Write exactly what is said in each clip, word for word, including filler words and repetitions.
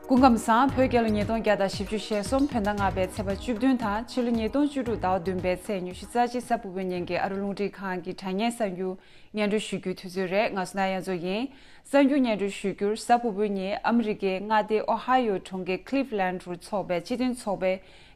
སྐུ་ཁམས་བཟང་། བོད་རྒྱལ་ལོ་ཉིས་སྟོང་བརྒྱ་དང་བཞི་བཅུ་ཞེ་གསུམ་བོད་ཟླ་ལྔ་པའི་ཚེས་པ་བཅུ་བདུན་དང་ཕྱི་ལོ་ཉིས་སྟོང་བཅུ་དྲུག་ཟླ་བ་བདུན་པའི་ཚེས་ཉི་ཤུ་རྩ་གཅིག་གཟའ་ཕུར་བུའི་ཉིན་གྱི་ཨ་རི་རླུང་འཕྲིན་ཁང་གི་དྲ་བརྙན་གསར་འགྱུར་སྙན་སྒྲོན་ཞུ་རྒྱུའི་དུས་ཚོད་རེད། ང་སུ་ན་ཡ་མཚོ་ཡིན། གསར་འགྱུར་སྙན་སྒྲོན་ཞུ་རྒྱུར། གཟའ་ཕུར་བུའི་ཉིན་ཨ་མི་རི་ཀའི་མངའ་སྡེ་ཨོ་ཧའི་ཡོ་གྲོང་ཁྱེར་Cleveland་རུ་འཚོགས་པའི་སྤྱི་མཐུན་ཚོགས་པའི་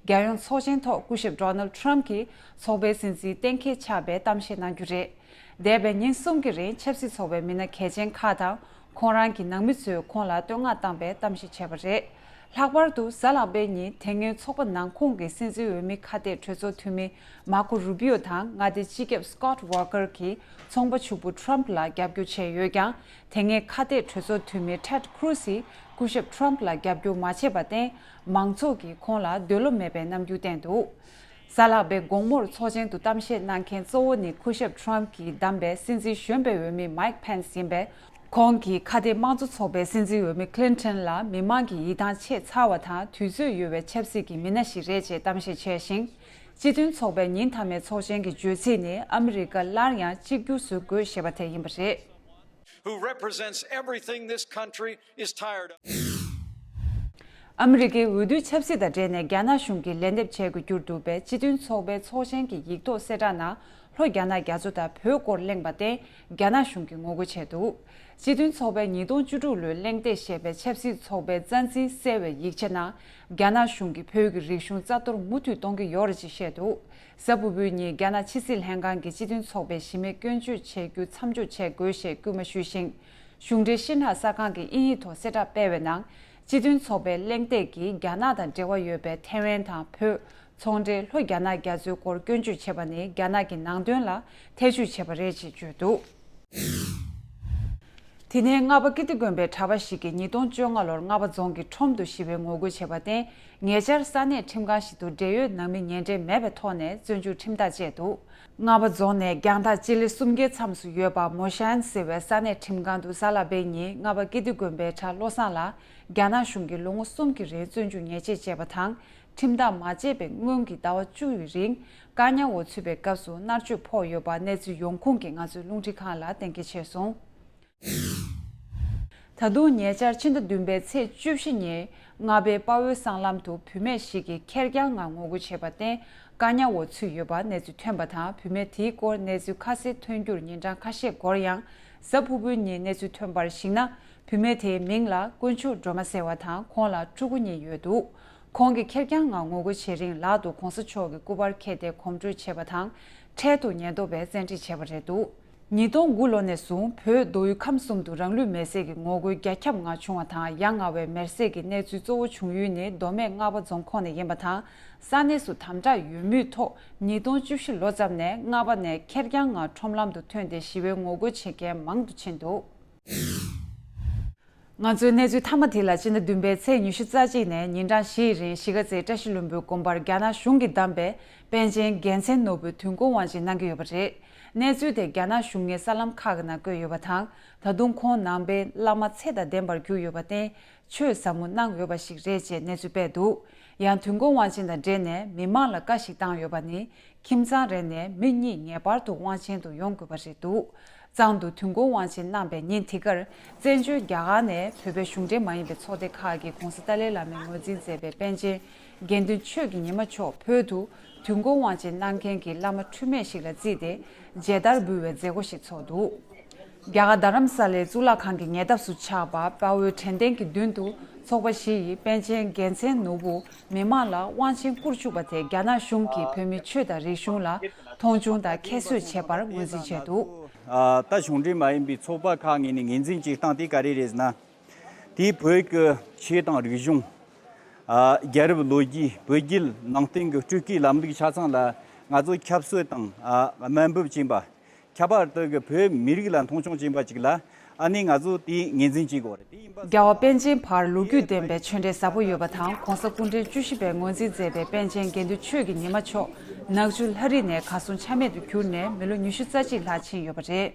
རྒྱལ་ཡོངས་ཚོགས་ཆེན་ཐོག་སྐུ་ཞབས་Donald Trump་གྱིས་ཚོགས་པའི་སྲིད་འཛིན་གཏན་འཁེལ་ཆགས་པའི་གཏམ་བཤད་གནང་རྒྱུ་རེད། འདས་པའི་ཉིན་གསུམ་གྱི་རིང་ཆབ་སྲིད་ཚོགས་པའི་མི་སྣ་གལ་ཆེན་ཁག་དང་ཁོང་རང་གི་ནང་མི་ཚོས་ཁོང་ལ་བསྟོད་བསྔགས་བཏང་བའི་གཏམ་བཤད་བྱས་པ་རེད། ལྷག་པར་དུ་གཟའ་ལྷག་པའི་ཉིན་དེ་སྔོན་ཚོགས་པ་ནང་ཁོངས་ཀྱི་སྲིད་འཛིན་འོས་མི་ཁ་གཏད་གྲོས་ཚོགས་འཐུས་མི་Marco Rubio་དང་མངའ་སྡེ་སྤྱི་ཁྱབ་Scott Walker་གྱིས་ཚོང་པ་ཕྱུག་པོ་Trump་ལ་རྒྱབ་སྐྱོར་བྱས་ཡོད་ཀྱང་། དེ་སྔའི་ཁ་གཏད་གྲོས་ཚོགས་འཐུས་མི་Ted Cruz་ཡིས་སྐུ་ཞབས་Trump་ལ་རྒྱབ་སྐྱོར་མ་བྱས་པར་བརྟེན། མང་ཚོགས་ཀྱིས་ཁོང་ལ་འདོད་བློ་མེད་པའི་རྣམ་འགྱུར་བསྟན་འདུག་གཟའ་ལྷག་པའི་དགོང་མོར་ཚོགས་ཆེན་དུ་གཏམ་བཤད་གནང་མཁན་གཙོ་བོ་ནི་སྐུ་ཞབས་Trump་གྱིས་བདམས་པའི་སྲིད་འཛིན་གཞོན་པའི་འོས་མི་Mike Pence་ཡིན་པས། ཁོང་གིས་ཁ་གཏད་དམངས་གཙོ་ཚོགས་པའི་སྲིད་འཛིན་འོས་མི་Clinton་ལ་མི་མང་གི་ཡིད་ཐང་ཆད་ཚར་བ་དང་དུས་ཚོད་ཡོལ་བའི་ཆབ་སྲིད་ཀྱི་མི་སྣ་ཞིག་རེད་ཅེས་གཏམ་བཤད་བྱས་ཤིང་། སྤྱི་མཐུན་ཚོགས་པའི་ཉིན་མཐའ་མའི་ཚོགས་ཆེན་གྱི་བརྗོད་ཚིག་ནི་ཨ་མི་རི་ཀ་སླར་ཡང་གཅིག་གྱུར་བཟོ་དགོས་ཞེས་པ་དེ་ཡིན་པ་རེད། who represents everything this country is tired of. ཨ་མི་རི་ཀའི་འོས་བསྡུའི་ཆབ་སྲིད་དང་འབྲེལ་ནས་རྒྱ་ནག་གཞུང་གིས་ལན་འདེབས་བྱེད་དགོས་རྒྱུར་འདུག་པའི་སྤྱི་མཐུན་ཚོགས་པའི་ཚོགས་ཆེན་གྱི་ཡིག་ཐོག་གསལ་བསྒྲགས་ནང་ལྷོ་རྒྱ་ནག་རྒྱ་མཚོ་དང་བོད་སྐོར་གླེང་བ་སྟེ་རྒྱ་ནག་གཞུང་གིས་ངོ་རྒོལ་བྱས་འདུག་སྤྱི་མཐུན་ཚོགས་པའི་ཉིས་སྟོང་བཅུ་དྲུག་ལོའི་གླེང་སྟེགས་ཞེས་པའི་ཆབ་སྲིད་ཚོགས་པའི་རྩ་འཛིན་གསལ་བའི་ཡིག་ཆ་ནང་རྒྱ་ནག་གཞུང་གིས་བོད་ཀྱི་རིག་གཞུང་རྩ་གཏོར་མུ་མཐུད་གཏོང་གི་ཡོད་རེད་ཅེས་བཤད་འདུག་གཟའ་ཕུར་བུའི་ཉིན་རྒྱ་ནག་ཕྱི་སྲིད་ལྷན་ཁང་གིས་སྤྱི་མཐུན་ཚོགས་པའི་གཞི་མེད་སྐྱོན་བརྗོད་བྱེད་རྒྱུ་མཚམས་འཇོག་བྱེད་དགོས་ཞེས་སྐུལ་མ་ཞུས་ཤིང་། གཞུང་འབྲེལ་ཤིན་ཧྭ་གསར་ཁང་གིས་དབྱིན་ཡིག་ཐོག་གསལ་བསྒྲགས་སྤེལ་བའི་ནང་། སྤྱི་མཐུན་ཚོགས་པའི་གླེང་སྟེགས་ཀྱིས་རྒྱ་ནག་དང་འབྲེལ་བ་ཡོད་པའི་ཐའེ་ཝན་དང་བོད། ཚོང་འབྲེལ་ལྷོ་རྒྱ་ནག་རྒྱ་མཚོའི་སྐོར་སྐྱོན་བརྗོད་བྱས་པ་ནི་རྒྱ་ནག་གི་ནང་དོན་ལ་ཐེ་བྱུས་བྱས་པ་རེད་ཅེས་བརྗོད་འདུག་དེ་ནས་རྔ་པ་ཀིརྟི་དགོན་པའི་གྲྭ་པ་ཞིག་གིས་ཉིས་སྟོང་བཅོ་ལྔ་ལོར་རྔ་པ་རྫོང་གི་ཁྲོམ་དུ་ཞི་བའི་ངོ་རྒོལ་བྱས་པར་བརྟེན། ཉེ་ཆར་ས་གནས་ཁྲིམས་ཁང་ཞིག་ཏུ་འབྲེལ་ཡོད་ནང་མི་ཉེ་འབྲེལ་མེད་པའི་ཐོག་ནས་བཙོན་འཇུག་ཁྲིམས་ཐག་བཅད་འདུག་རྔ་པ་རྫོང་ནས་རྒྱང་ཐག་སྤྱི་ལེ་སུམ་བརྒྱའི་མཚམས་སུ་ཡོད་པ་མོ་ཤན་ཟེར་བའི་ས་གནས་ཁྲིམས་ཁང་དུ་གཟའ་ལྷག་པའི་ཉིན་རྔ་པ་ཀིརྟི་དགོན་པའི་གྲྭ་བློ་བཟང་ལགས་རྒྱ་ནག་གཞུང་གིས་ལོ་ངོ་གསུམ་གྱི་རིང་བཙོན་འཇུག་ཉེས་ཆད་བཅད་པ་དང་། ཁྲིམས་ཐག་མ་བཅད་པའི་སྔོན་གྱི་ཟླ་བ་བཅུ་ཡི་རིང་བཀག་ཉར་འོག་ཚུད་པའི་སྐབས་སུ་མནར་གཅོད་ཕོག་ཡོད་པ་གནས་ཚུལ་ཡོང་ཁུངས་ཀྱིས་ང་ཚོའི་རླུང་འཕྲིན་ཁང་ལ་གཏན་འཁེལ་བྱས་སོང་། ད་དུང་ཉེ་ཆར་ཕྱི་ཟླ་བདུན་པའི་ཚེས་བཅུ་བཞི་ཉིན་རྔ་པའི་དཔའ་བོའི་སྲང་ལམ་དུ་བུད་མེད་ཞིག་གིས་ཁེར་རྐྱང་ངང་ངོ་རྒོལ་བྱས་པར་བརྟེན་བཀག་ཉར་འོག་ཚུད་ཡོད་པ་གནས་ཚུལ་ཐོན་པ་དང་། བུད་མེད་དེའི་སྐོར་གནས་ཚུལ་ཁ་གསལ་ཐོན་རྒྱུར་ཉིན་གྲངས་ཁ་ཤས་འགོར་ཡང་། གཟའ་ཕུར་བུའི་ཉིན་གནས་ཚུལ་ཐོན་པར་གཞིགས་ན། བུད་མེད་དེའི་མིང་ལ་དཀོན་མཆོག་སྒྲོལ་མ་ཟེར་བ་དང་། ཁོང་ལ་ཕྲུ་གུ་གཉིས་ཡོད་འདུག་ཁོང་གིས་ཁེར་རྐྱང་ངང་ངོ་རྒོལ་བྱེད་རིང་ལག་ཏུ་གོང་ས་མཆོག་གི་སྐུ་པར་འཁྱེར་ཏེ་གོམ་བགྲོད་བྱས་པ་དང་། འཕྲལ་དུ་ཉེན་རྟོག་པས་བཙན་ཁྲིད་བྱས་པ་རེད་འདུག་ཉིས་སྟོང་དགུ་ལོ་ནས་བཟུང་བོད་མདོ་དབུས་ཁམས་གསུམ་དུ་རང་ལུས་མེར་སྲེག་གི་ངོ་རྒོལ་རྒྱ་ཁྱབ་ངང་བྱུང་བ་དང་། ཡ་ང་བའི་མེར་སྲེག་གི་གནས་ཚུལ་གཙོ་བོ་བྱུང་ཡུལ་ནི་མདོ་སྨད་རྔ་པ་རྫོང་ཁོངས་ནས་ཡིན་པ་དང་། ས་གནས་སུ་དམ་དྲག་ཡོད་མུས་ཐོག་ཉིས་སྟོང་བཅུ་བཞི་ལོ་ཙམ་ནས་རྔ་པ་ནས་ཁེར་རྐྱང་ངང་ཁྲོམ་ལམ་དུ་ཐོན་ཏེ་ཞི་བའི་ངོ་རྒོལ་བྱེད་མཁན་མང་དུ་ཕྱིན་འདུག་ང་ཚོའི་གནས་ཚུལ་མཐའ་མ་དེ་ལ་ཕྱི་ཟླ་བདུན་པའི་ཚེས་ཉི་ཤུ་རྩ་གཅིག་ནས་ཉིན་གྲངས་བཞིའི་རིང་གཞིས་ཀ་རྩེའི་བཀྲ་ཤིས་ལྷུན་པོའི་དགོན་པར་རྒྱ་ནག་གཞུང་གིས་བདམས་པའི་པཎ་ཆེན་རྒྱལ་མཚན་ནོར་བུས་དུས་འཁོར་དབང་ཆེན་གནང་གི་ཡོད་པ་རེད། གནས་ཚུལ་དེ་རྒྱ་ནག་གཞུང་གི་གསར་ལམ་ཁག་གི་ནང་བཀོད་ཡོད་པ་དང་། ད་དུང་ཁོང་ནང་པའི་བླ་མ་ཚེ་དང་ལྡན་པར་གྱུར་ཡོད་པར་བརྟེན། ཆོས་ཟབ་མོ་གནང་ཡོད་པ་ཞིག་རེད་ཅེས་གནས་ཚུལ་སྤེལ་འདུག་ཡང་དུས་འཁོར་དབང་ཆེན་དང་འབྲེལ་ནས་མི་མང་ལ་བཀའ་ཞིག་བཏང་ཡོད་པ་ནི། ཁྱིམ་ཚང་རེ་ནས་མི་གཉིས་ངེས་པར་དུ་དབང་ཆེན་དུ་ཡོང་དགོས་པ་རེད་འདུག་གཙང་དུ་དུས་འཁོར་དབང་ཆེན་གནང་པའི་ཉིན་དེ་གར། བཙན་བྱོལ་རྒྱ་གར་ནས་བོད་པའི་གཞུང་འབྲེལ་མ་ཡིན་པའི་ཚོགས་སྡེ་ཁག་གིས་༧གོང་ས་ཏཱ་ལའི་བླ་མས་ངོས་འཛིན་མཛད་པའི་པཎ་ཆེན་དགེ་འདུན་ཆོས་ཀྱི་ཉི་མ་མཆོག་བོད་དུ་དུས་འཁོར་དབང་ཆེན་གནང་མཁན་གྱི་བླ་མ་འཁྲུལ་མེད་ཞིག་ལ་བརྩིས་ཏེ་མཇལ་དར་འབུལ་བའི་མཛད་སྒོ་ཞིག་ཚོགས་འདུག་རྒྱ་གར་རྡ་རམ་ས་ལའི་གཙུག་ལག་ཁང་གི་ཉེ་འདབས་སུ་ཆགས་པ་དཔའ་བོའི་དྲན་རྟེན་གྱི་མདུན་དུ་ཚོགས་པ་བཞི་ཡིས་པཎ་ཆེན་རྒྱལ་མཚན་ནོར་བུ་མི་མང་ལ་དབང་ཆེན་བསྐུར་བཅུག་པ་དེ་རྒྱ་ནག་གཞུང་གིས་བོད་མིའི་ཆོས་དང་རིག་གཞུང་ལ་མཐོང་ཆུང་དང་ཁྱད་གསོད་བྱས་པར་ངོས་འཛིན་བྱས་འདུག་ད་གཞུང་འབྲེལ་མ་ཡིན་པའི་ཚོགས་པ་ཁག་གཉིས་ནས་ངོས་འཛིན་བྱེད་སྟངས་དེ་ག་རེ་རེད་ཟེར་ན། དེས་བོད་ཀྱི་ཆོས་དང་རིག་གཞུང་། རྒྱལ་རབས་ལོ་རྒྱུས། བོད་བརྒྱུད་ནང་བསྟན་གྱི་སྤྲུལ་སྐུའི་ལམ་ལུགས་ཆ་ཚང་ལ་ང་ཚོ་ཁྱབ་གསོད་དང་དམའ་འབེབས་བྱས་པ། ཁྱད་པར་དུ་གི་བོད་མི་རིགས་ལ་མཐོང་ཆུང་བྱས་པ་ཅིག་ལ་ཨ་ནི་ང་ཚོ་དེའི་ངོས་འཛིན་བྱེད་དགོས་རེད། དེ་ཡིན་པ། རྒྱལ་བ་པཎ་ཆེན་ཕར་ལོ་རྒྱུས་ལྡན་པའི་ཆོས་འབྲེལ་ཟབ་པོ་ཡོད་པ་དང་། ༸གོང་ས་སྐུ་ཕྲེང་བཅུ་བཞི་པས་ངོས་འཛིན་མཛད་པའི་པཎ་ཆེན་དགེ་འདུན་ཆོས་ཀྱི་ཉི་མ་མཆོག་ནག་ཆུ་ལྷ་རི་ནས་གར་སོང་ཆ་མེད་དུ་གྱུར་ནས་མི་ལོ་ཉི་ཤུ་རྩ་གཅིག་ལྷག་ཕྱིན་ཡོད་པ་རེད།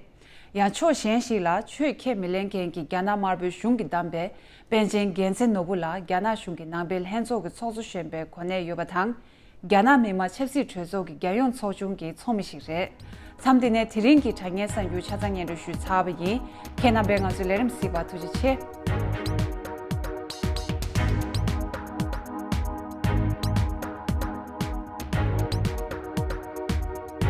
ཡང་ཕྱོགས་གཞན་ཞིག་ལ་ཆོས་ཁས་མི་ལེན་མཁན་གྱི་རྒྱ་ནག་དམར་པོའི་གཞུང་གིས་བདམས་པའི་པཎ་ཆེན་རྒྱལ་མཚན་ནོར་བུ་ལ་རྒྱ་ནག་གཞུང་གི་ནང་པའི་ལྷན་ཚོགས་ཀྱི་ཚོགས་གཙོ་གཞོན་པའི་གོ་གནས་ཡོད་པ་དང་། རྒྱ་ནག་མི་དམངས་ཆབ་སྲིད་གྲོས་ཚོགས་ཀྱི་རྒྱལ་ཡོངས་ཚོགས་ཆུང་གི་ཚོགས་མི་ཞིག་རེད། མཚམས་འདི་ནས་དེ་རིང་གི་དྲ་བརྙན་གསར་འགྱུར་ཆ་ཚང་སྙན་སྒྲོན་ཞུས་ཚར་བ་ཡིན། ཁྱེད་རྣམ་པས་ང་ཚོའི་ལས་རིམ་གཟིགས་པར་ཐུགས་རྗེ་ཆེ།